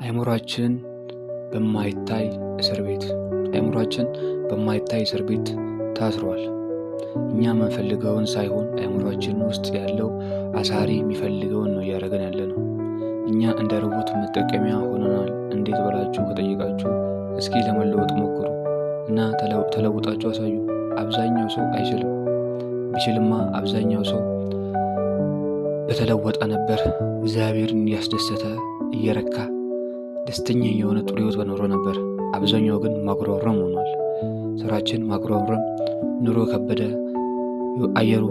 አይምሯችን በማይታይ እስር ቤት አይምሯችን በማይታይ እስር ቤት ታስሯል። እኛ የምንፈልገውን ሳይሆን አይምሯችን ውስጥ ያለው አሳሪ የሚፈልገውን ነው እያደረገን ያለ ነው። እኛ እንደ ሮቦት መጠቀሚያ ሆነናል። እንዴት ብላችሁ ከጠየቃችሁ እስኪ ለመለወጥ ሞክሩ እና ተለውጣችሁ አሳዩ። አብዛኛው ሰው አይችልም። ቢችልማ አብዛኛው ሰው በተለወጠ ነበር። እግዚአብሔርን እያስደሰተ እየረካ ደስተኛ የሆነ ጥሩ ሕይወት በኖረ ነበር። አብዛኛው ግን ማጉረምረም ሆኗል። ስራችን ማጉረምረም፣ ኑሮ ከበደ፣ አየሩ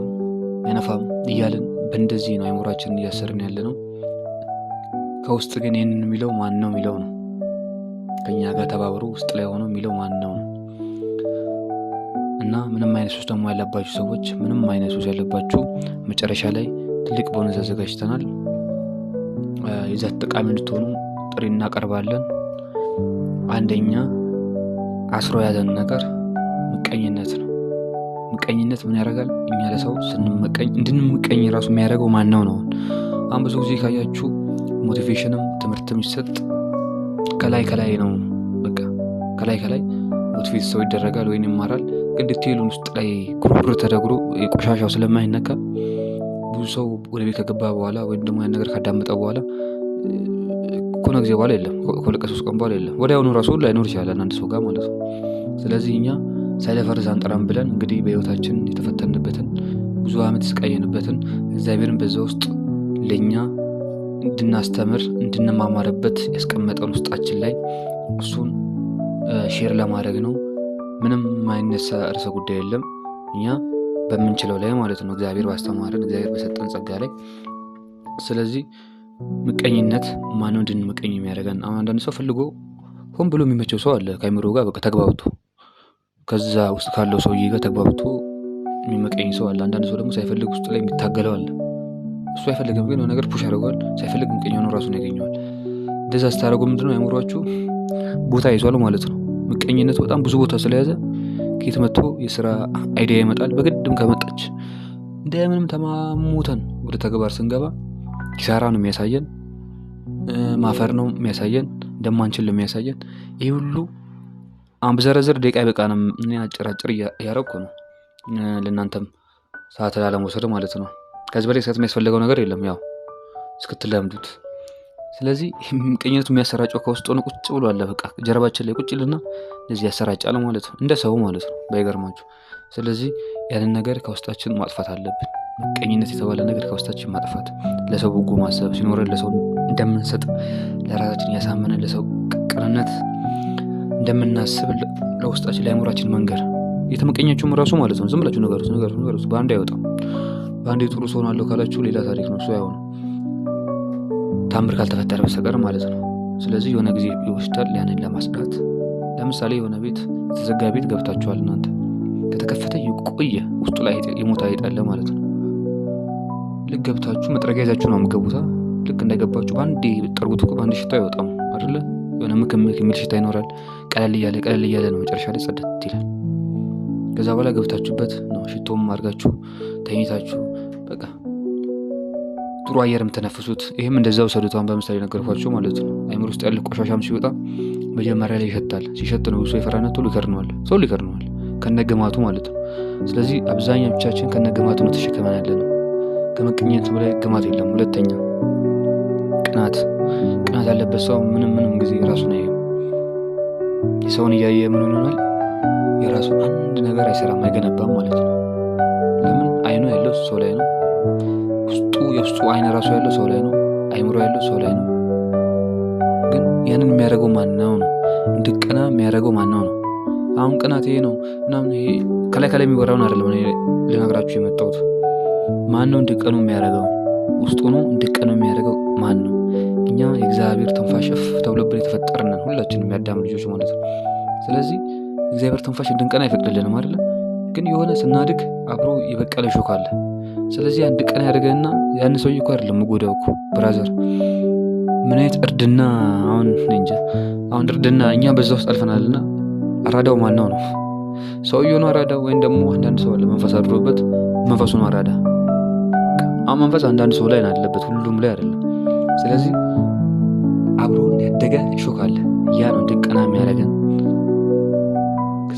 አይነፋም እያልን በእንደዚህ ነው አይምሯችንን እያሰርን ያለ ነው። ከውስጥ ግን ይህንን የሚለው ማን ነው የሚለው ነው። ከኛ ጋር ተባብሮ ውስጥ ላይ ሆኖ የሚለው ማን ነው ነው። እና ምንም አይነት ሱስ ደግሞ ያለባችሁ ሰዎች፣ ምንም አይነት ሱስ ያለባችሁ መጨረሻ ላይ ትልቅ ቦነስ አዘጋጅተናል። የዛ ተጠቃሚ እንድትሆኑ ጥሪ እናቀርባለን። አንደኛ አስሮ ያዘን ነገር ምቀኝነት ነው። ምቀኝነት ምን ያደርጋል? እኛ ለሰው ስንመቀኝ እንድንምቀኝ ራሱ የሚያደርገው ማን ነው ነው። አሁን ብዙ ጊዜ ካያችሁ motivation ም ትምህርትም ይሰጥ ከላይ ከላይ ነው። በቃ ከላይ ከላይ motivate ሰው ይደረጋል ወይም ይማራል። ግን detail ኡን ውስጥ ላይ ኩርኩር ተደግሮ የቆሻሻው ስለማይነካ ብዙ ሰው ወደ ቤት ከገባ በኋላ ወይም ደግሞ ያን ነገር ካዳመጠ በኋላ ከሆነ ጊዜ በኋላ የለም፣ ከሁለት ቀን 3 ቀን በኋላ የለም፣ ወዲያውኑ ራሱ ላይኖር ይችላል አንድ ሰው ጋር ማለት ነው። ስለዚህ እኛ ሳይለፈርስ አንጠራም ብለን እንግዲህ በህይወታችን የተፈተንበትን ብዙ ዓመት የተሰቃየንበትን እግዚአብሔርን በዛ ውስጥ ለእኛ እንድናስተምር እንድንማማርበት ያስቀመጠን ውስጣችን ላይ እሱን share ለማድረግ ነው። ምንም የማይነሳ ርዕሰ ጉዳይ የለም። እኛ በምንችለው ላይ ማለት ነው፣ እግዚአብሔር ባስተማረን እግዚአብሔር በሰጠን ጸጋ ላይ። ስለዚህ ምቀኝነት ማነው እንድንምቀኝ የሚያደርገን? አሁን አንዳንድ ሰው ፈልጎ ሆን ብሎ የሚመቸው ሰው አለ። ከአይምሮ ጋር በቃ ተግባብቶ ከዛ ውስጥ ካለው ሰውዬ ጋር ተግባብቶ የሚመቀኝ ሰው አለ። አንዳንድ ሰው ደግሞ ሳይፈልግ ውስጡ ላይ የሚታገለው አለ። እሱ አይፈልግም፣ ግን የሆነ ነገር push ያደርገዋል። ሳይፈልግ ምቀኝ ሆኖ ራሱን ያገኘዋል። እንደዛ ስታደርጉ ምንድነው አይምሯችሁ ቦታ ይዟል ማለት ነው። ምቀኝነቱ በጣም ብዙ ቦታ ስለያዘ ከየት መጥቶ የስራ idea ይመጣል። በግድም ከመጣች እንደምንም ተማሙተን ወደ ተግባር ስንገባ ኪሳራ ነው የሚያሳየን፣ ማፈር ነው የሚያሳየን፣ እንደማንችል ነው የሚያሳየን። ይህ ሁሉ አሁን ብዘረዝር ደቂቃ አይበቃንም። እኔ አጭር አጭር እያረኩ ነው ለእናንተም ሰዓት ላለመውሰድ ማለት ነው። ከዚህ በላይ ሰዓት የሚያስፈልገው ነገር የለም፣ ያው እስክትለምዱት። ስለዚህ ምቀኝነቱ የሚያሰራጨው ከውስጥ ሆኖ ቁጭ ብሎ አለ። በቃ ጀርባችን ላይ ቁጭ ልና እንደዚህ ያሰራጫል ማለት ነው፣ እንደ ሰው ማለት ነው ባይገርማችሁ። ስለዚህ ያንን ነገር ከውስጣችን ማጥፋት አለብን። ምቀኝነት የተባለ ነገር ከውስጣችን ማጥፋት፣ ለሰው በጎ ማሰብ ሲኖረን ለሰው እንደምንሰጥ ለራሳችን እያሳመነን ለሰው ቅንነት እንደምናስብ ለውስጣችን ለአእምሯችን መንገር፣ የተመቀኛችሁም ራሱ ማለት ነው። ዝም ብላችሁ ነገሩት ነገሩት ነገሩት፣ በአንድ አይወጣም። በአንድ ጥሩ ሰው አለው ካላችሁ ሌላ ታሪክ ነው። እሱ አይሆንም ታምር ካልተፈጠረ በስተቀር ማለት ነው። ስለዚህ የሆነ ጊዜ ይወስዳል ያንን ለማጽዳት። ለምሳሌ የሆነ ቤት የተዘጋ ቤት ገብታችኋል እናንተ፣ ከተከፈተ የቆየ ውስጡ ላይ የሞተ አይጥ አለ ማለት ነው። ልክ ገብታችሁ መጥረጊያ ይዛችሁ ነው የምትገቡታ። ልክ እንደገባችሁ በአንዴ ብትጠርጉት እኮ በአንድ ሽታ አይወጣም አይደለ? የሆነ ምክምክ የሚል ሽታ ይኖራል። ቀለል እያለ ቀለል እያለ ነው መጨረሻ ላይ ጸደት ይላል። ከዛ በኋላ ገብታችሁበት ነው ሽቶም አድርጋችሁ ተኝታችሁ በቃ ጥሩ አየር የምተነፍሱት። ይህም እንደዛው ሰዱት። አሁን በምሳሌ ነገርኳችሁ ማለት ነው። አይምሮ ውስጥ ያለ ቆሻሻም ሲወጣ መጀመሪያ ላይ ይሸታል። ሲሸት ነው ሰው የፈራና ቶሎ ይከርነዋል። ሰው ይከርነዋል ከነግማቱ ማለት ነው። ስለዚህ አብዛኛዎቻችን ከነግማቱ ነው ተሸክመን ያለ ነው። ከመቀኘት በላይ ግማት የለም። ሁለተኛ ቅናት። ቅናት ያለበት ሰው ምንም ምንም ጊዜ ራሱን አያይም። የሰውን እያየ ምን ይሆናል? የራሱን አንድ ነገር አይሰራም፣ አይገነባም ማለት ነው። ለምን? አይኑ ያለው ሰው ላይ ነው። ውስጡ የውስጡ አይን ራሱ ያለው ሰው ላይ ነው። አይምሮ ያለው ሰው ላይ ነው። ግን ያንን የሚያደርገው ማነው ነው? እንድቀና የሚያደርገው ማነው ነው? አሁን ቅናት ይሄ ነው ምናምን፣ ይሄ ከላይ ከላይ የሚወራውን አይደለም እኔ ልነግራችሁ የመጣሁት። ማን ነው እንድቀኑ የሚያደርገው? ውስጡ ነው እንድቀኑ የሚያደርገው ማን ነው? እኛ የእግዚአብሔር ትንፋሽ እፍ ተብሎብን የተፈጠርን ነን፣ ሁላችንም የአዳም ልጆች ማለት ነው። ስለዚህ እግዚአብሔር ትንፋሽ እንድንቀና አይፈቅድልንም አይደለ? ግን የሆነ ስናድግ አብሮ የበቀለ ሾክ አለ። ስለዚህ አንድ ቀን ያደርገንና ያን ሰውዬ እኮ አይደለም ጎዳው እኮ brother፣ ምን አይነት እርድና አሁን እንጃ። አሁን እርድና እኛ በዛ ውስጥ አልፈናልና አራዳው ማነው ነው? ሰውዬው ነው አራዳው፣ ወይም ደግሞ አንዳንድ ሰው አለ መንፈስ አድሮበት መንፈሱ ነው አራዳ። አሁን መንፈስ አንዳንድ ሰው ላይ ነው ያለበት፣ ሁሉም ላይ አይደለም። ስለዚህ አብሮን ያደገ እሾክ አለ። ያ ነው እንድንቀና የሚያደርገን።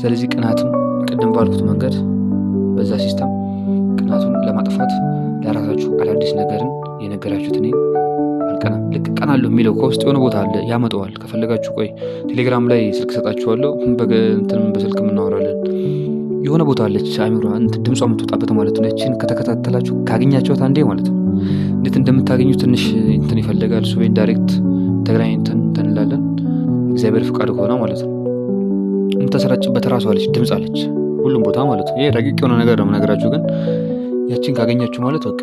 ስለዚህ ቅናትም ቅድም ባልኩት መንገድ በዛ system ቅናቱን ለማጥፋት ለራሳችሁ አዳዲስ ነገርን የነገራችሁት እኔ አልቀናም፣ ልክ ቀናለሁ የሚለው ከውስጥ የሆነ ቦታ አለ፣ ያመጣዋል። ከፈለጋችሁ ቆይ ቴሌግራም ላይ ስልክ ሰጣችኋለሁ፣ በእንትንም በስልክ እናወራለን። የሆነ ቦታ አለች አእምሮ ድምጿ የምትወጣበት ማለት ነው። ያችን ከተከታተላችሁ ካገኛችኋት አንዴ ማለት ነው እንዴት እንደምታገኙ ትንሽ እንትን ይፈልጋል። እሱ ወይም direct ተገናኝተን እንትን እንላለን፣ እግዚአብሔር ፍቃድ ከሆነ ማለት ነው። የምታሰራጭበት ራሷ አለች፣ ድምፅ አለች ሁሉም ቦታ ማለት ነው። ይሄ ረቂቅ የሆነ ነገር ነው የምነግራችሁ፣ ግን ያችን ካገኛችሁ ማለት በቃ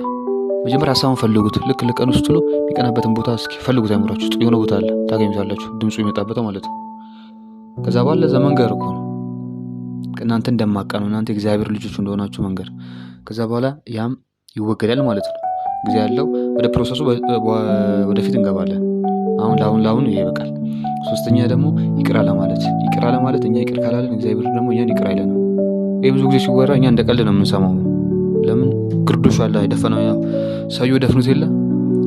መጀመሪያ ሀሳቡን ፈልጉት። ልክ ልቀኑ ስትሉ የሚቀናበትን ቦታ እስኪ ፈልጉት። አይምሯችሁ ውስጥ የሆነ ቦታ አለ፣ ታገኙታላችሁ፣ ድምፁ ይመጣበት ማለት ነው። ከዛ በኋላ ለዛ መንገር እኮ ነው እናንተ እንደማቀኑ እናንተ የእግዚአብሔር ልጆች እንደሆናችሁ መንገር። ከዛ በኋላ ያም ይወገዳል ማለት ነው። ጊዜ ያለው ወደ process ኡ ወደፊት እንገባለን። አሁን ለአሁን ለአሁኑ ይሄ ይበቃል። ሶስተኛ ደግሞ ይቅር አለማለት። ይቅር አለማለት እኛ ይቅር ካላለን እግዚአብሔር ደግሞ እኛን ይቅር አይለንም። ይህ ብዙ ጊዜ ሲወራ እኛ እንደ ቀልድ ነው የምንሰማው። ለምን ግርዶሽ አለ የደፈነው ሰውዬው ደፍኑት የለ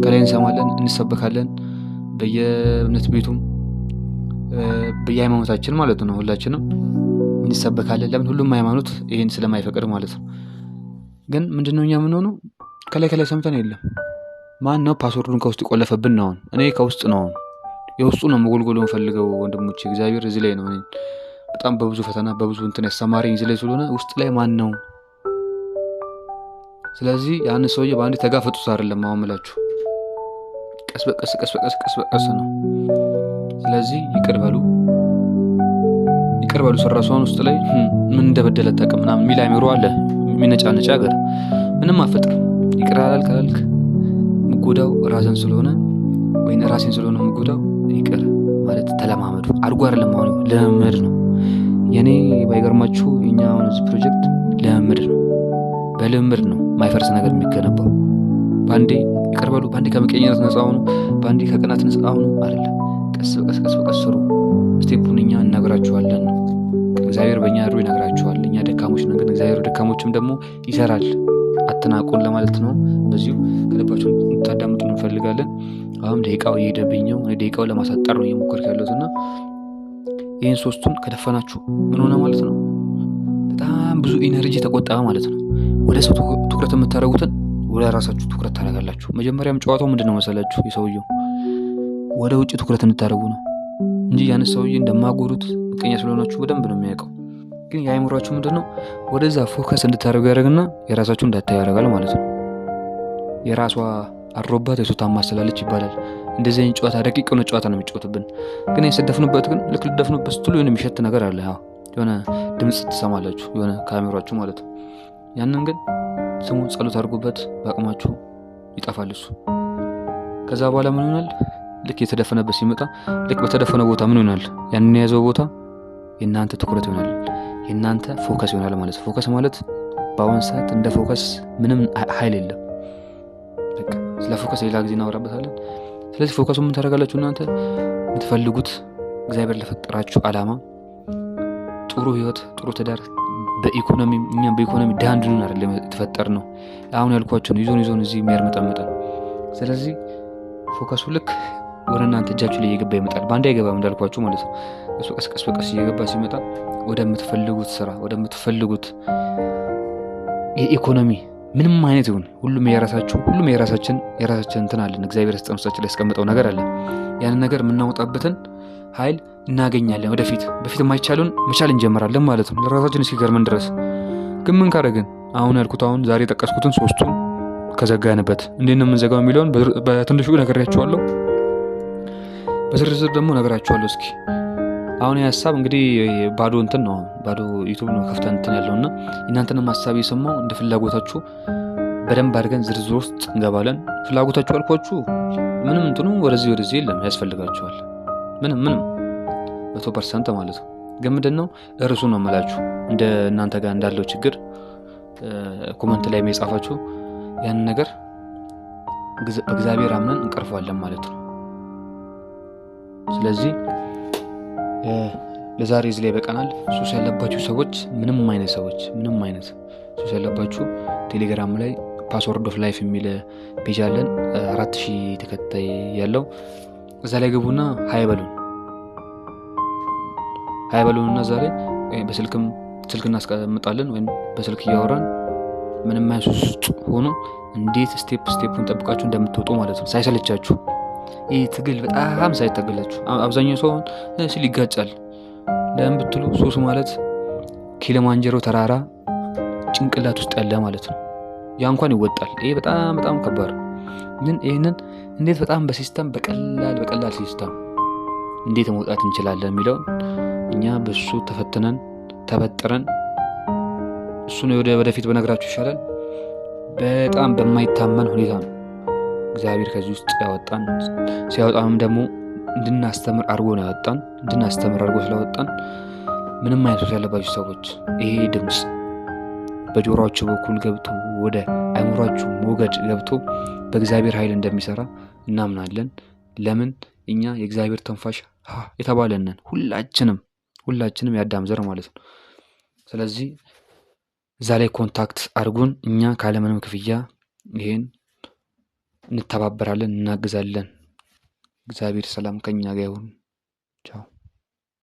ከላይ እንሰማለን፣ እንሰበካለን በየእምነት ቤቱም በየሃይማኖታችን ማለት ነው። ሁላችንም እንሰበካለን። ለምን ሁሉም ሃይማኖት ይሄን ስለማይፈቅድ ማለት ነው። ግን ምንድነው እኛ የምንሆነው? ከላይ ከላይ ሰምተን የለም ማን ነው password ኡን ከውስጥ የቆለፈብን ነው? እኔ ከውስጥ ነው የውስጡ ነው መጎልጎል የምፈልገው ወንድሞቼ። እግዚአብሔር እዚህ ላይ ነው እኔ በጣም በብዙ ፈተና በብዙ እንትን ያስተማረኝ እዚህ ላይ ስለሆነ ውስጥ ላይ ማን ነው? ስለዚህ ያን ሰውዬ በአንዴ ተጋፈጡት አይደለም አሁን የምላችሁ፣ ቀስ በቀስ ቀስ በቀስ ቀስ በቀስ ነው። ስለዚህ ይቅር በሉ ይቅር በሉ። ሰራሷን ውስጥ ላይ ምን እንደበደለ ታውቅም ምናምን የሚል አይምሮ አለ፣ የሚነጫነጭ ሀገር ምንም አፈጥር። ይቅር አላልክ አላልክ የምጎዳው ራስን ስለሆነ ወይም ራሴን ስለሆነ የምጎዳው ይቅር ማለት ተለማመዱ። አድርጎ አይደለም አሁን ልምምድ ነው። የኔ ባይገርማችሁ የኛ አሁን እዚህ ፕሮጀክት ልምምድ ነው። በልምምድ ነው ማይፈርስ ነገር የሚገነባው። በአንዴ ይቅር በሉ፣ በአንዴ ከምቀኝነት ነፃ ሁኑ፣ በአንዴ ከቅናት ነፃ ሁኑ አይደለም። ቀስ በቀስ ቀስ በቀስ ስሩ። step ኡን እኛ እነግራችኋለን ነው። እግዚአብሔር በእኛ አድሮ ይነግራችኋል። እኛ ደካሞች ነን፣ ግን እግዚአብሔር ደካሞችም ደግሞ ይሰራል። አትናቁን ለማለት ነው። በዚሁ ከልባችሁ እንድታዳምጡ እንፈልጋለን። አሁን ደቂቃው እየሄደብኝ ነው። እኔ ደቂቃውን ለማሳጠር ነው እየሞከርኩ ያለሁት እና ይህን ሶስቱን ከደፈናችሁ ምን ሆነ ማለት ነው? በጣም ብዙ energy ተቆጠበ ማለት ነው። ወደ ሰው ትኩረት የምታደርጉትን ወደ ራሳችሁ ትኩረት ታደርጋላችሁ። መጀመሪያም ጨዋታው ምንድን ነው መሰላችሁ? የሰውየው ወደ ውጭ ትኩረት እንድታደርጉ ነው እንጂ ያን ሰውዬ እንደማጎዱት ምቀኛ ስለሆናችሁ በደንብ ነው የሚያውቀው። ግን የአእምሯችሁ ምንድን ነው ወደዛ focus እንድታደርጉ ያደርግና የራሳችሁ እንዳታይ ያደርጋል ማለት ነው። የራሷ አድሮባት የሰው ታማስላለች ይባላል። እንደዚህ አይነት ጨዋታ ረቂቅ የሆነ ጨዋታ ነው የሚጫወትብን። ግን የሰደፍንበት ግን ልክ ልደፍኑበት ስትሉ የሆነ የሚሸት ነገር አለ፣ የሆነ ድምፅ ትሰማላችሁ፣ የሆነ ከአእምሯችሁ ማለት ነው። ያንን ግን ስሙ፣ ጸሎት አድርጉበት፣ በአቅማችሁ ይጠፋል እሱ። ከዛ በኋላ ምን ይሆናል? ልክ የተደፈነበት ሲመጣ ልክ በተደፈነ ቦታ ምን ይሆናል? ያንን የያዘው ቦታ የእናንተ ትኩረት ይሆናል፣ የእናንተ focus ይሆናል ማለት ነው። focus ማለት በአሁን ሰዓት እንደ focus ምንም ኃይል የለም። በቃ ስለ focus ሌላ ጊዜ እናወራበታለን። ስለዚህ focus ኡ ምን ታደርጋላችሁ እናንተ የምትፈልጉት እግዚአብሔር ለፈጠራችሁ ዓላማ ጥሩ ህይወት፣ ጥሩ ትዳር፣ በኢኮኖሚ እኛም በኢኮኖሚ ድሃ እንድንሆን አይደለም የተፈጠር ነው። አሁን ያልኳቸውን ይዞን ይዞን እዚህ የሚያርመጠምጠን። ስለዚህ focus ኡ ልክ ወደ እናንተ እጃችሁ ላይ እየገባ ይመጣል። በአንድ አይገባም እንዳልኳችሁ ማለት ነው። ቀስ በቀስ ቀስ በቀስ እየገባ ሲመጣ ወደምትፈልጉት ስራ ወደምትፈልጉት የኢኮኖሚ ምንም አይነት ይሁን ሁሉም የራሳችሁ ሁሉም የራሳችን የራሳችን እንትን አለን። እግዚአብሔር ስጠን ውስጣችን ላይ ያስቀመጠው ነገር አለ። ያንን ነገር የምናወጣበትን ኃይል እናገኛለን። ወደፊት በፊት የማይቻሉን መቻል እንጀምራለን ማለት ነው። ለራሳችን እስኪገርመን ድረስ ግን ምን ካደረግን አሁን ያልኩት አሁን ዛሬ የጠቀስኩትን ሶስቱን ከዘጋንበት እንዴት ነው የምንዘጋው የሚለውን በትንሹ ነግሬያችኋለሁ። በዝርዝር ደግሞ ነግራችኋለሁ። እስኪ አሁን ይህ ሀሳብ እንግዲህ ባዶ እንትን ነው ባዶ ዩቱብ ነው ከፍተን እንትን ያለው እና እናንተንም ሀሳብ የሰማው እንደ ፍላጎታችሁ በደንብ አድርገን ዝርዝር ውስጥ እንገባለን። ፍላጎታችሁ አልኳችሁ ምንም እንትኑ ወደዚህ ወደዚህ የለም ያስፈልጋችኋል። ምንም ምንም 100% ማለት ነው። ግን ምንድን ነው እርሱ ነው የምላችሁ እንደ እናንተ ጋር እንዳለው ችግር comment ላይ የጻፋችሁ ያንን ነገር በእግዚአብሔር አምነን እንቀርፈዋለን ማለት ነው። ስለዚህ ለዛሬ እዚህ ላይ ይበቃናል። ሱስ ያለባችሁ ሰዎች ምንም አይነት ሰዎች ምንም አይነት ሱስ ያለባችሁ ቴሌግራም ላይ Password of Life የሚል page አለን 4000 ተከታይ ያለው እዛ ላይ ግቡና hi በሉን፣ hi በሉንና ዛሬ በስልክም ስልክ እናስቀምጣለን ወይም በስልክ እያወራን ምንም አይነት ሱስ ውስጥ ሆኖ እንዴት step step ኡን ጠብቃችሁ እንደምትወጡ ማለት ነው። ሳይሰለቻችሁ፣ ይህ ትግል በጣም ሳይታገላችሁ። አብዛኛው ሰው ሲል ይጋጫል። ለምን ብትሉ ሱስ ማለት ኪሊማንጀሮ ተራራ ጭንቅላት ውስጥ ያለ ማለት ነው። ያ እንኳን ይወጣል። ይሄ በጣም በጣም ከባድ ነው። ግን ይህንን እንዴት በጣም በ system፣ በቀላል በቀላል system እንዴት መውጣት እንችላለን የሚለውን እኛ በሱ ተፈትነን ተበጥረን እሱን ወደፊት በነግራችሁ ይሻላል። በጣም በማይታመን ሁኔታ ነው እግዚአብሔር ከዚህ ውስጥ ያወጣን። ሲያወጣንም ደግሞ እንድናስተምር አድርጎ ነው ያወጣን። እንድናስተምር አድርጎ ስላወጣን ምንም አይነት ሱስ ያለባችሁ ሰዎች ይሄ ድምፅ በጆሮአችሁ በኩል ገብቶ ወደ አይምሯችሁ ሞገድ ገብቶ በእግዚአብሔር ኃይል እንደሚሰራ እናምናለን። ለምን እኛ የእግዚአብሔር ትንፋሽ የተባለንን ሁላችንም ሁላችንም የአዳም ዘር ማለት ነው። ስለዚህ እዛ ላይ contact አድርጉን። እኛ ካለምንም ክፍያ ይሄን እንተባበራለን፣ እናግዛለን። እግዚአብሔር ሰላም ከኛ ጋር ይሁን። ቻው።